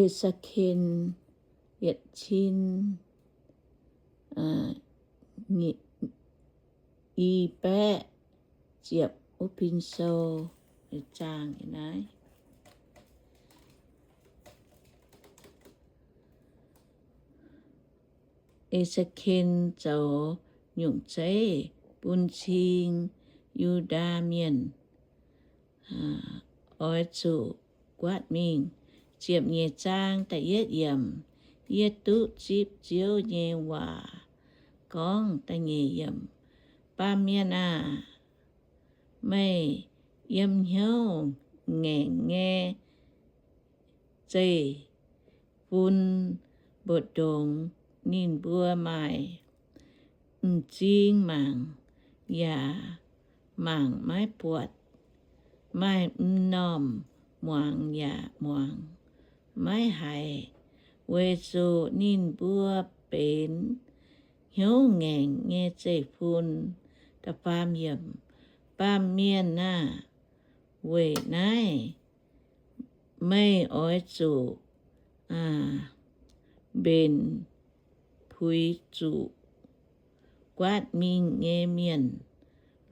E^se^ken yietc cin i baeqv ziepc wuov pin sou. Zaang naaiv, E^se^ken zoux nyungc zeiv bun cing Yu^ndaa Mienh oix zuqc guaatv mingh. Ziepc nyeic zaang da'yietv yiemc. Yie duqv zipv Ziouv nyei waac gorngv, da'nyeic yiemc, Baamh mienh aah! Meih yiem hnyouv ngaengc nyei zeiv-fun mbu'ndongx ninh mbuo maaih m'zing mangc yaac mangc maiv buatc, maaih m'normh muangx yaac muangx maiv haiz, weic zuqc ninh mbuo benx hnyouv ngaengc nyei zeiv-fun. Baamh mienh aah! Weic naaiv meih oix zuqc mbenc puix zuqc guaatv mingh nyei mienh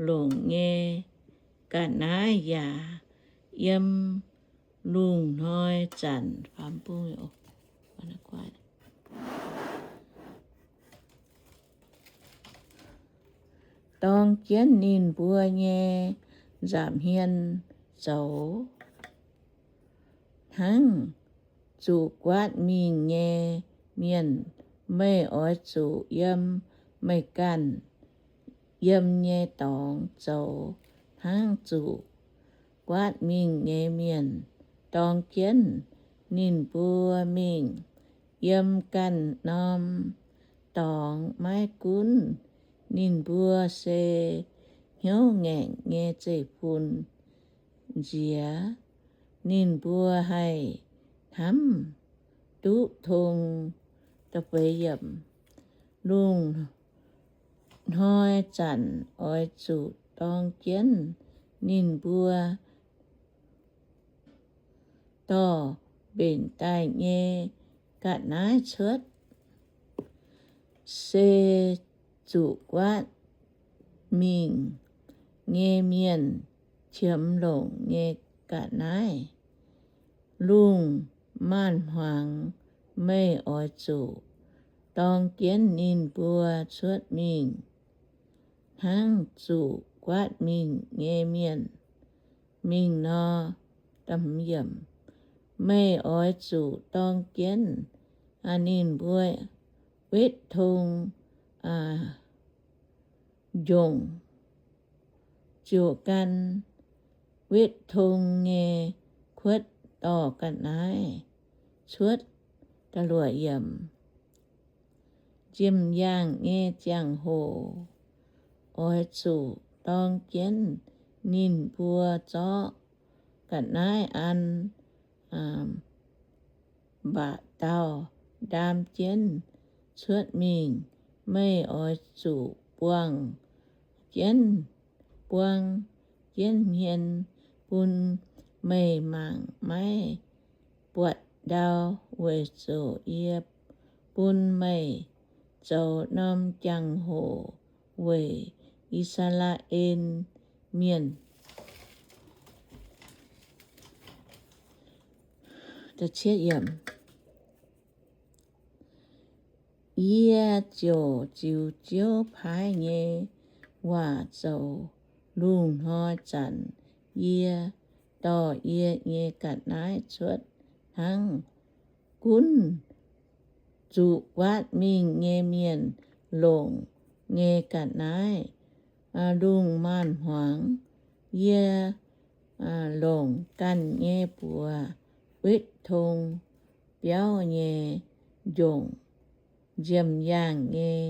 longc nyei ga'naaiv yaac yiem lungh hnoi zanc dorng jienv ninh mbuo nyei nza'hmien zoux. Hnangv zuqc guaatv mingh nyei mienh, meih oix zuqc yiem meih ganh yiem nyei dorngx zoux hnangv zuqc guaatv mingh nyei mienh, dorng jienv ninh mbuo mingh yiem ganh norm dorngx. Maiv gunv ninh mbuo se hnyouv ngaengc nyei zeiv-fun nziex, ninh mbuo haih hnamv duqv tong. Lungh hnoi zanc oix zuqc dorng jienv ninh mbuo dorh mbenc daaih nyei ga'naaiv cuotv, se zuqc guaatv mingh nyei mienh qiemx longc nyei ga'naaiv. Lungh maanz-hmuangx meih oix zuqc dorng jienv ninh mbuo cuotv mingh hnangv zuqc guaatv mingh nyei mienh mingh nor. Meih oix zuqc dorng jienv ninh mbuo wetv tong njongc, ziouc gan wetv tong nyei kuotv dorh ga'naaiv cuotv. Nziem-yaangh nyei ziangh hoc oix zuqc dorng jienv ninh mbuo zorqv ga'naaiv an mba'dauh ndaam jienv cuotv mingh. Meih oix zuqc buang jienv, buang jienv hmien bun meih mangc maiv buatc ndau, weic zuqc yie bun meih zoux norm jangx-hoc weic I^saa^laa^en Mienh. Yie ziouc ziux Ziouv paaiv nyei waac zoux. Lungh hnoi zanc yie dorh yie nyei ga'naaiv cuotv hnangv gunv zuqc guaatv mingh nyei mienh longc nyei ga'naaiv. Lungh maanz-hmuangx yie longc ganh nyei buoz wetv tong biauv nyei njongc. Nziem-yaangh nyei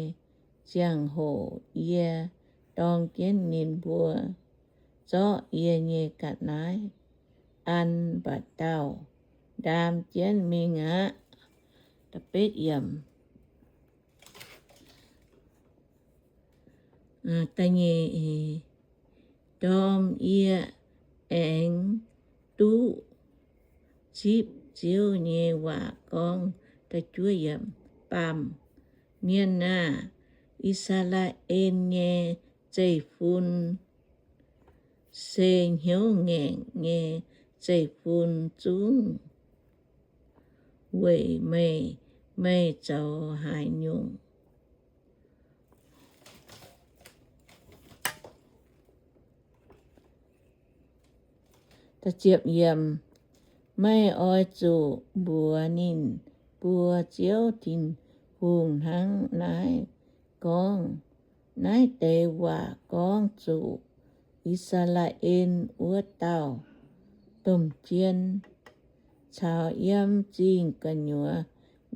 ziangh hoc yie dorng jienv ninh mbuo zorqv yie nyei ga'naaiv an mba'dauh ndaam jienv mingh aqv. Da'nyeic ndorm yie aengx duqv zipv Ziouv nyei waac gorngv. Baamh mienh aah! I^saa^laa^en nyei zeiv-fun se hnyouv ngaengc nyei zeiv-fun zungv weic meih, meih zoux haaix nyungc? Meih oix zuqc mbuox ninh mbuo, Ziouv Tin-Hungh hnangv naaiv gorngv, Naaiv deix waac gorngv zuqc I^saa^laa^en wuov dauh domh jien caux yiem zingh gu'nyuoz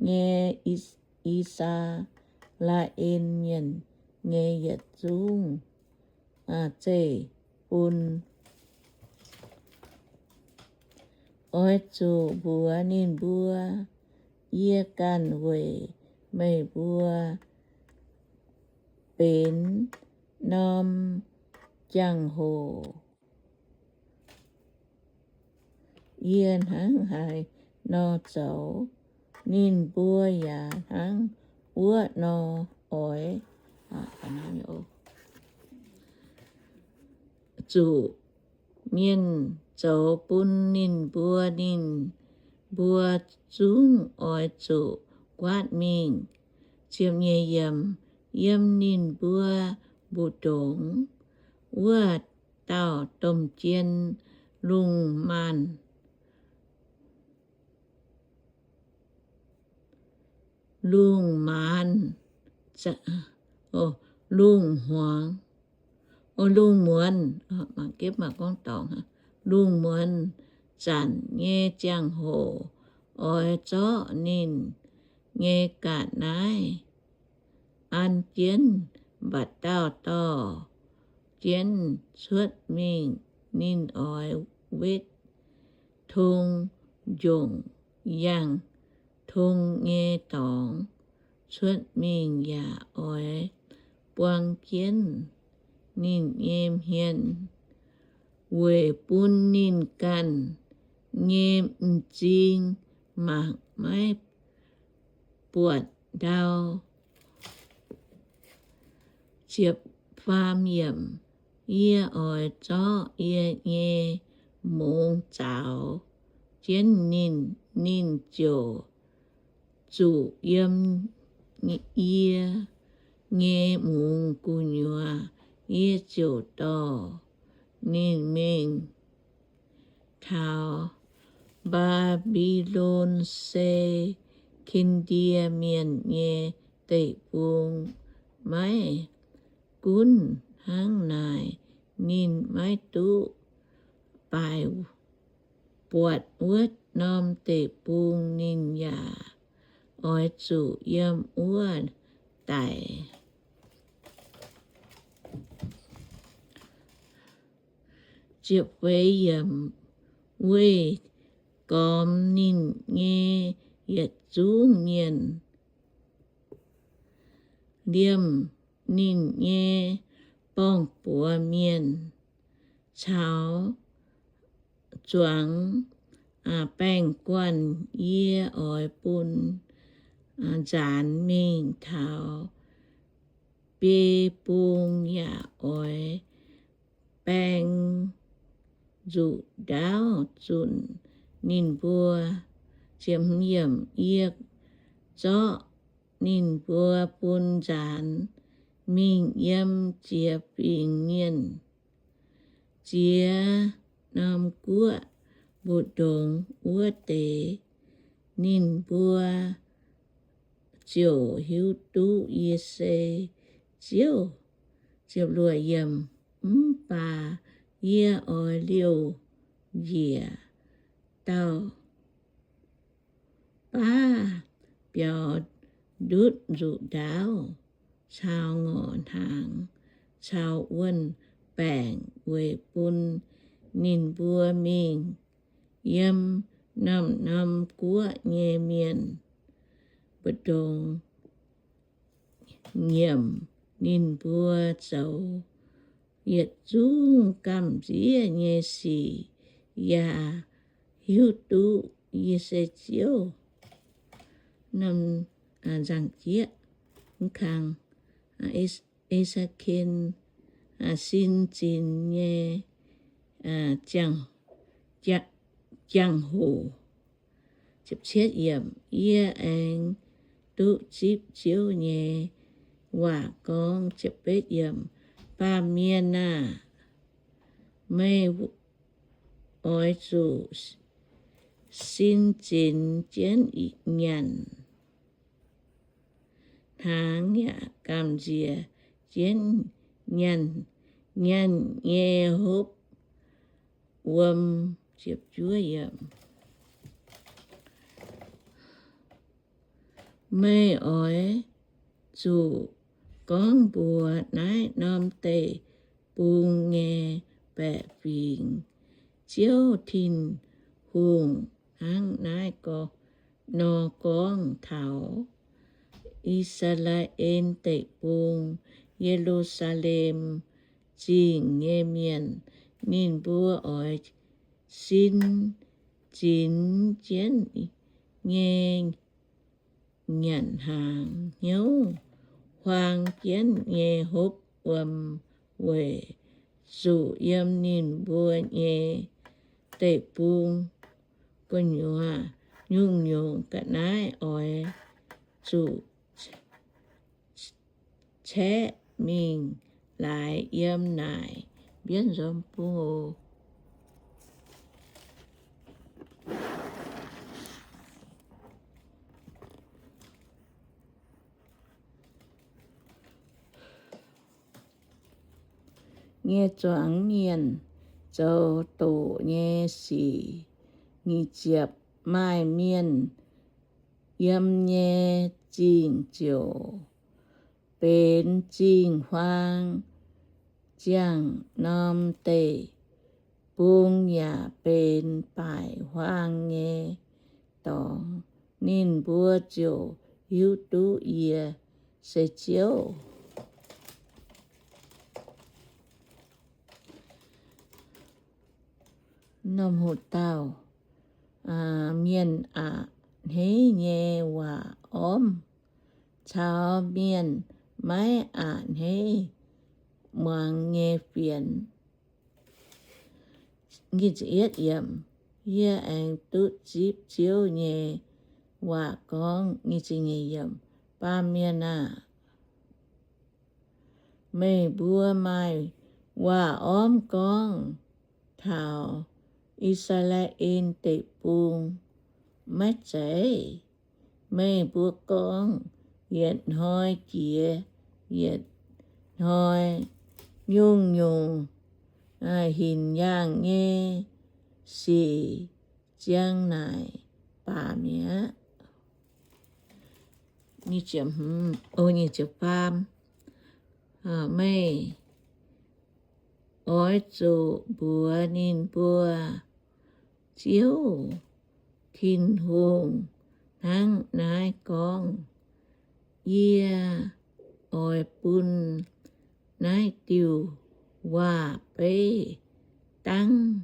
nyei I^saa^laa^en mienh nyei yietc zungv zeiv-fun. Oix zuqc mbuox ninh mbuo, Yie ganh weic meih mbuo benx norm jangx-hoc yie hnangv haaix nor zoux, ninh mbuo yaac hnangv wuov nor oix zuqc mienh zoux bun ninh mbuo. Ninh mbuo zungv oix zuqc guaatv mingh. Yiem ninh mbuo mbu'ndongx wuov dauh domh jien lungh maanz, lungh maanz, lungh hmuangx, lungh muonz, lungh muonz zanc nyei ziangh-hoc oix zorqv ninh nyei ga'naaiv an jienv mba'dauh dorh jienv cuotv mingh. Ninh oix wetv tong njongc yangh tong nyei dorngx cuotv mingh yaac oix buang jienv ninh nyei hmien, weic bun ninh ganh nyei m'zing mangc maiv buatc ndau. Yie oix zorqv yie nyei mungz zaaux jienv ninh, ninh ziouc zuqc yiem yie nyei mungz gu'nyuoz. Yie ziouc dorh ninh mingh taux Mbaa^mbi^lon, se Kin^ndie Mienh nyei deic-bung. Maiv gunv hnangv naaic, ninh maiv duqv baaix buatc wuov norm deic-bung. Ninh yaac oix zuqc yiem wuov daic. Weih gormx ninh nyei yietc zungv mienh, liemh ninh nyei borng-buoz mienh caux zuangx baeng-guanh. Yie oix bun nzaanx mingh taux biei bung yaac oix baeng nzuqc ndaauv zunc ninh mbuo. Yie zorqv ninh mbuo bun nzaanx mingh yiem ziex fingx mienh ziex norm guoqv mbu'ndongx wuov deix. Ninh mbuo ziouc hiuv duqv yie se Ziouv. Mv baac yie oix liouh njiec dauh baav biaux ndutv nzuqc ndaauv caux ngorc hnaangx caux wuon-baengc weic bun ninh mbuo mingh yiem norm-norm guoqv nyei mienh mbu'ndongx nyiemc ninh mbuo zoux yietc zungv gamh nziev nyei sic, yaac hiuv duqv yie se Ziouv. Norm nzangc-jieqv mv kang, E^se^ken sin zinx nyei ziangh hoc. Yie aengx duqv zipv Ziouv nyei waac gorngv, baamh mienh aah! Meih oix zuqc sin zinx jienv nyanc hnaangx yaac gamh nziex jienv nyanc, nyanc nyei hopv wuom. Meih oix zuqc gorngv mbuox naaiv norm deic-bung nyei baeqc fingx, Ziouv Tin-Hungh hnangv naaiv nor gorngv taux I^saa^laa^en Deic-Bung, Ye^lu^saa^lem Zingh nyei mienh, ninh mbuo oix sin zinx jienv nyei nyanc hnaangx hnyouv, huaang jienv nyei hopv wuom, weic zuqc yiem ninh mbuo nyei deic-bung gu'nyuoz nyungc-nyungc ga'naaiv oix zuqc caeqv mingh laaix yiem naaic mbienv nzom bung oc. Nyei zuangx mienh zoux doqc nyei sic. Nyic ziepc, maaih mienh yiem nyei zingh ziouc benx zingh huaang, ziangh norm deic-bung yaac benx baaic huaang nyei dorngx. Ninh mbuo ziouc hiuv duqv yie se Ziouv. Norm hoc dauh mienh a'hneiv nyei waac-ormv caux mienh maiv a'hneiv muangx nyei fienx. Yie aengx duqv zipv Ziouv nyei waac gorngv, Baamh mienh aah! Meih mbuo maaih waac-ormv gorngv taux I^saa^laa^en Deic-Bung maiv zeiz? Meih mbuo gorngv, Yietc hnoi jiex yietc hnoi, nyungc-nyungc hinc yaangh nyei sic ziang naaic baac mi'aqv. Meih oix zuqc mbuox ninh mbuo, Ziouv Tin-Hungh hnangv naaiv gorngv, Yie oix bun naaiv diuh waac-beiv dangv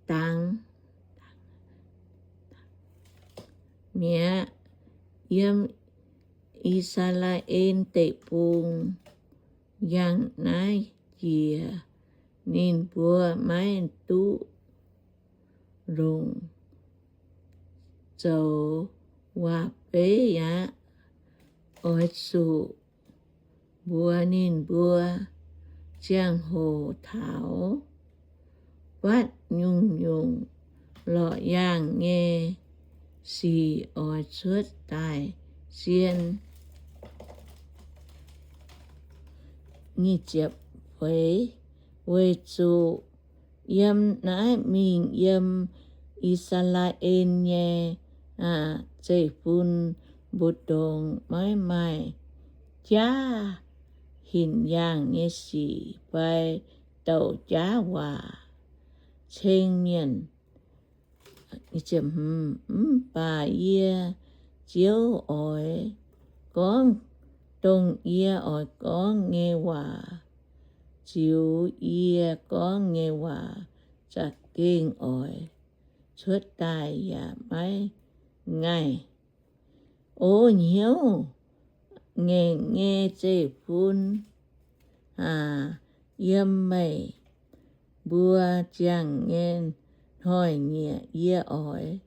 dangx mi'aqv. Yiem I^saa^laa^en Deic-Bung yangh naaiv jiex ninh mbuo maiv duqv longc zoux waac-beiv aqv. Oix zuqc mbuox ninh mbuo, Ziangh hoc taux fatv nyungc-nyungc lorqc yaangh nyei sic oix cuotv daaih zien. Weic zuqc yiem naaiv mingh yiem I^saa^laa^en nyei zeiv-fun mbu'ndongx maiv maaih jaav hinc yaangh nyei sic fai douc jaav waac ceng mienh. Mv baac yie, Ziouv, oix gorngv dongh yie oix gorngv nyei waac, ziux yie gorngv nyei waac za'gengh za'gengh oix cuotv daaih yaac maiv ngaih. O hnyouv ngaengc nyei zeiv-fun aac, yiem meih mbuo ziangh nyei hnoi-nyieqc yie oix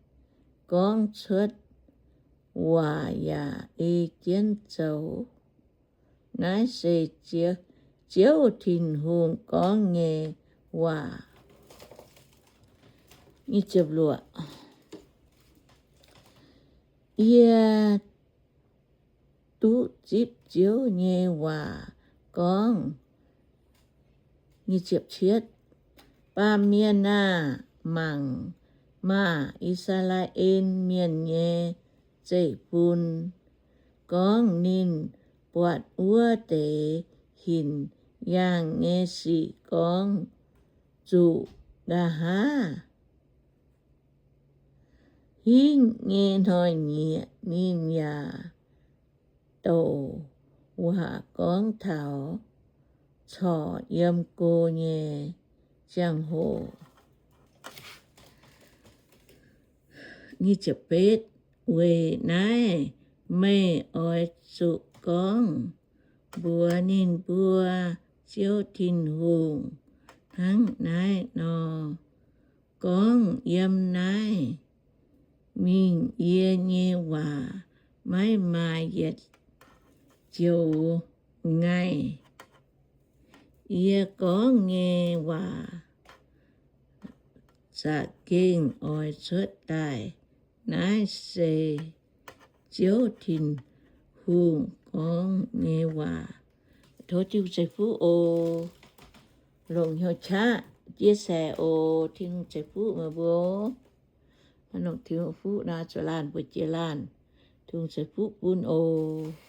gorngv cuotv waac yaac ei jienv zoux. Naaiv se Ziouv Tin-Hungh gorngv nyei waac. Yie duqv zipv Ziouv nyei waac gorngv, Baamh mienh aah! Mangc maah! I^saa^laa^en Mienh nyei zeiv-fun gorngv ninh buatc wuov deix hinc yaangh nyei sic gorngv zuqc nqa'haav hingv nyei hnoi-nyieqc, ninh yaac douc waac gorngv taux corc yiem go nyei ziangh hoc. Weic naaiv meih oix zuqc gorngv mbuox ninh mbuo, Ziouv Tin-Hungh hnangv naaiv nor gorngv, Yiem naaiv mingh yie nyei waac maiv maaih yietc joux ngaih. Yie gorngv nyei waac za'gengh oix cuotv daaih. Naaiv se Ziouv Tin-Hungh gorngv nyei waac. Tov Tin-Hungh ceix fuqv oc. Longc hnyouv qaqv chia sẻ oc. Tin-Hungh ceix fuqv meih mbuo. Longc Tin-Hungh fuqv nor, zuqc laanh mbuo jiex laanh. Tin-Hungh ceix fuqv bun oc.